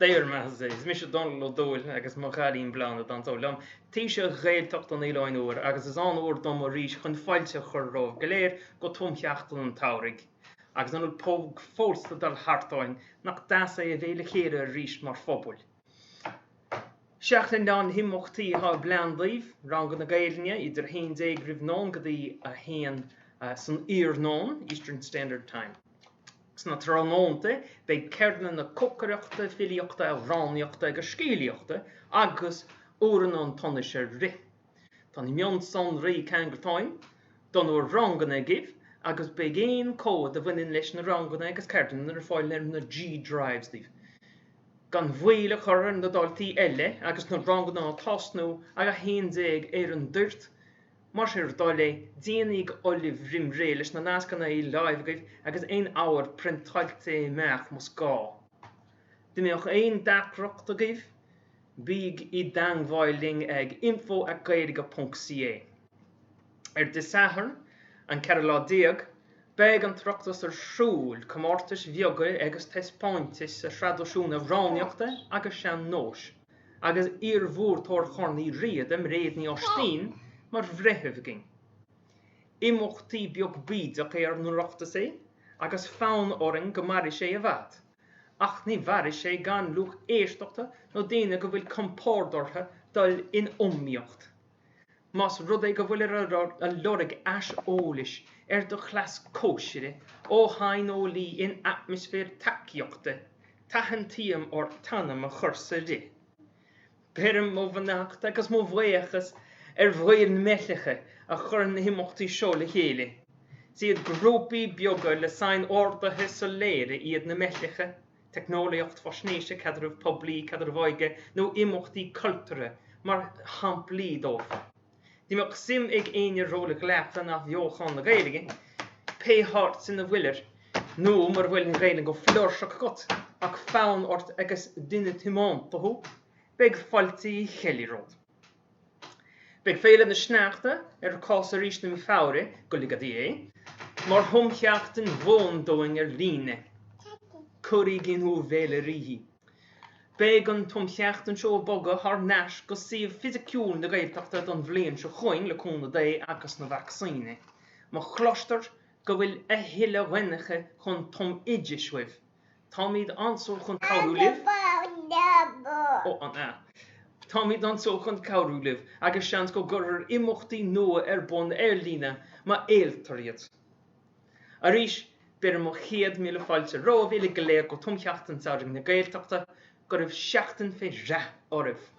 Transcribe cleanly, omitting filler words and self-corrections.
Dia bhur mbeatha, is mise Dónall Ó Dubhghaill agus mo chailín Bláthnaid anso liom, Taoiseach Ghaeltacht an Oileáin Úir agus is an-uair dom arís chun fáilte a chur romhaibh go léir go tumsheachtain an tsamhraidh. Agus an ulpóg fós ag dul thart orainn, nach deas é a bheith le chéile arís mar phobal. Seachtain lán himeachtaí atá i bplean daoibh, Ranganna Gaelainne idir 11 roimh nóin go dtí 1 san iarnóin, Eastern Standard Time. Sna tráthnónta beidh ceardlanna cócaireachta, filíochta, amhránaíochta agus scéalaíochta agus uaireanna an tsonais ar rith. Tá na mionsonraí ceangaltáin don bhur ranganna agaibh agus beidh aon comhad a bhaineann leis na ranganna agus ceardlanna ar fáil ar na G Drives daoibh. Gan mhoill a chur ar na daltaí eile agus na ranganna á tosnú ag 11 ar an dtoirt, Más ar do thoil é, déanaíg ullamh roim ré leis na nascanna i láimh agaibh agus aon abhar priontáilte amach más gá. Dá mbeadh aon deacracht agaibh, bíg i dteangmháil linn ag info at gaeilge ponc ca. Ar Dé Sathairn, an 14 lá, beidh an tOireachtas ar siúl, comórtais bheaga agus taispeántais sa thraidisiún amhránaíochta agus sean-nóis. agus iarbhuaiteoir Chorn Uí Riada, Mairéad Ní Oistín, mar bhreitheamh againn. Imeachtaí beag bídeach é ár nOireachtas é, agus fonn orainn go mairfidh sé i bhfad, ach ní mhairfidh sé gan lucht éisteachta nó daoine go bhfuil compord orthu dul in iomaíocht. Más rud é go bhfuilir ag lorg aiseolais ar do chleas cóisire ó shaineolaí in atmaisféar tacaíochta, Tathantaím ort t'ainm a chur sa rith. Beirim mo bheannacht agus mo bhuíochas ar bhaill na meithleacha a chuireann na himeachtaí seo le chéile. Is iad grúpaí beaga le sainorduithe soiléire iad na meithleacha, teicneolaíocht faisnéise, caidreamh poiblí, caidreamh óige nó imeachtaí cultúrtha mar shamplaí dóibh. Dá mbeadh suim ag éinne ról a ghlacadh in athbheochan na Gaeilge, pé háit ina bhfuilir, nó mura bhfuil an Ghaeilge go flúirseach agat ach fonn ort agus duine tiomanta thú, beidh fáilte Uí Cheallaigh romhat. Beidh Féile na Sneachta ar cás arís i mí Feabhra, go lige Dia é, mar thumsheachtain bhuan dúinn ar líne. Cuirígí in bhur bhféilirí. Beidh an tumsheachtain seo ag bogadh thar n-ais go suíomh fisiciúil na Gaeltachta don bhliain seo chugainn, le cúnamh Dé agus na vacsaíní. Má chloistear go bhfuil a thuilleadh dhaoine chun tumoideais uaibh, táimid anso chun cabhrú libh. Ó, an ea? Táimid anso chun cabhrú libh agus seans go gcuirfear imeachtaí nua ar bun ar líne má éiltear iad. Arís, beirim mo chéad mhíle fáilte romhaibh uilig go léir go Tumsheachtain Samhraidh na Gaeltachta, go raibh seachtain fé rath oraibh!